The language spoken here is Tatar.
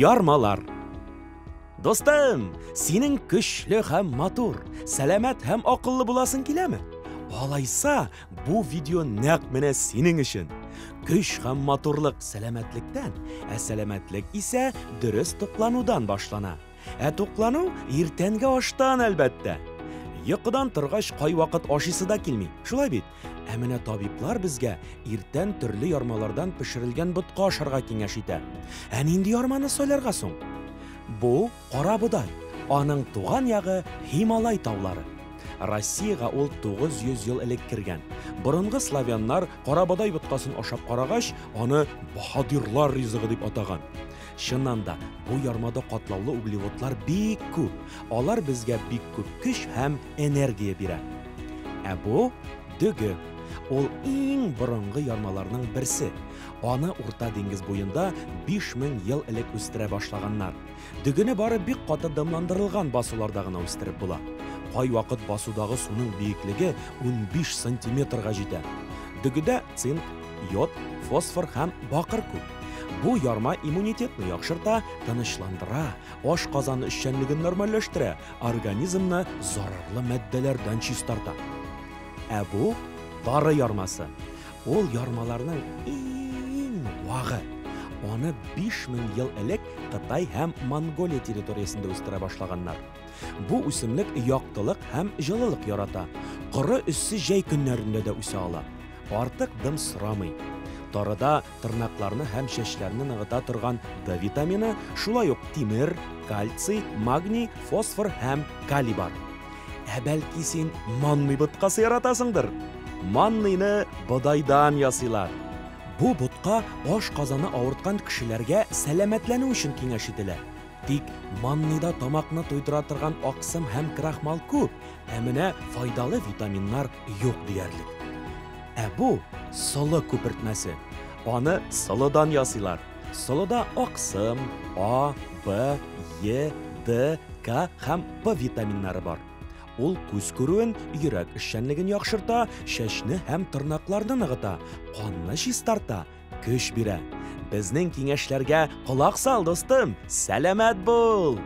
Ярмалар. Достым, синең көчле һәм матур, сәламәт һәм акыллы буласың киләме? Алайса, бу видео нәкъ менә синең өчен. Көч һәм матурлык сәламәтлектән, ә сәламәтлек исә дөрес тукланудан башлана. Ә туклану иртәнге аштан, әлбәттә. Йокыдан торгач кайвакыт ашыйсы да килми, шулай бит? Ә менә табиблар безгә иртән төрле ярмалардан пешерелгән ботка ашарга киңәш итә. Ә нинди ярманы сайларга соң? Бу кара бодай. Аның туган ягы Һималай таулары. Россиягә ул 900 ел элек кергән. Борынгы славяннар карабодай боткасын ашап карагач, аны баһадирлар ризыгы дип атаган. Чыннан да, бу ярмада катлаулы углеводлар бик күп. Алар безгә бик күп көч һәм энергия бирә. Ә бу дөге. Ул иң борынгы ярмаларның берсе. Аны Урта диңгез буенда 5000 ел элек үстерә башлаганнар. Дөгене бары бик каты дымландырылган басуларда гына үстереп була. Кайвакыт басудагы суның биеклеге 15 сантиметрга җитә. Дөгедә цинк, йод, фосфор һәм бакыр күп. Бу ярма иммунитетны яхшырта, тынычландыра, ашказаны эшчәнлеген нормальләштерә, организмны зарарлы матдәләрдән чистарта. Ә бу тары ярмасы. Ул ярмаларның иң вагы. Аны 5000 ел элек Кытай һәм Монголия территориясендә үстерә башлаганнар. Бу үсемлек яктылык һәм җылылык ярата. Коры эссе җәй көннәрендә дә үсә ала. Артык дым сорамый. Тарыда тырнакларны һәм чәчләрне ныгыта торган Д витамины, шулай ук тимер, кальций, магний, фосфор һәм калий бар. Ә бәлки син манный боткасы яратасыңдыр? Манныйны бодайдан ясыйлар. Бу ботка аш казаны авырткан кешеләргә сәламәтләнү өчен киңәш ителә. Тик манныйда тамакны туйдыра торган аксым һәм крахмал күп, ә менә файдалы витаминнар юк диярлек. Ә бу солы күпертмәсе. Аны солыдан ясыйлар. Солыда аксым, А, Б, Е, Д, К һәм П витаминнары бар. Ул күз күрүен, йөрәк эшчәнлеген яхшырта, чәчне һәм тырнакларны ныгыта, канны чистарта, көч бирә. Безнең киңәшләргә колак сал, дустым, сәламәт бул!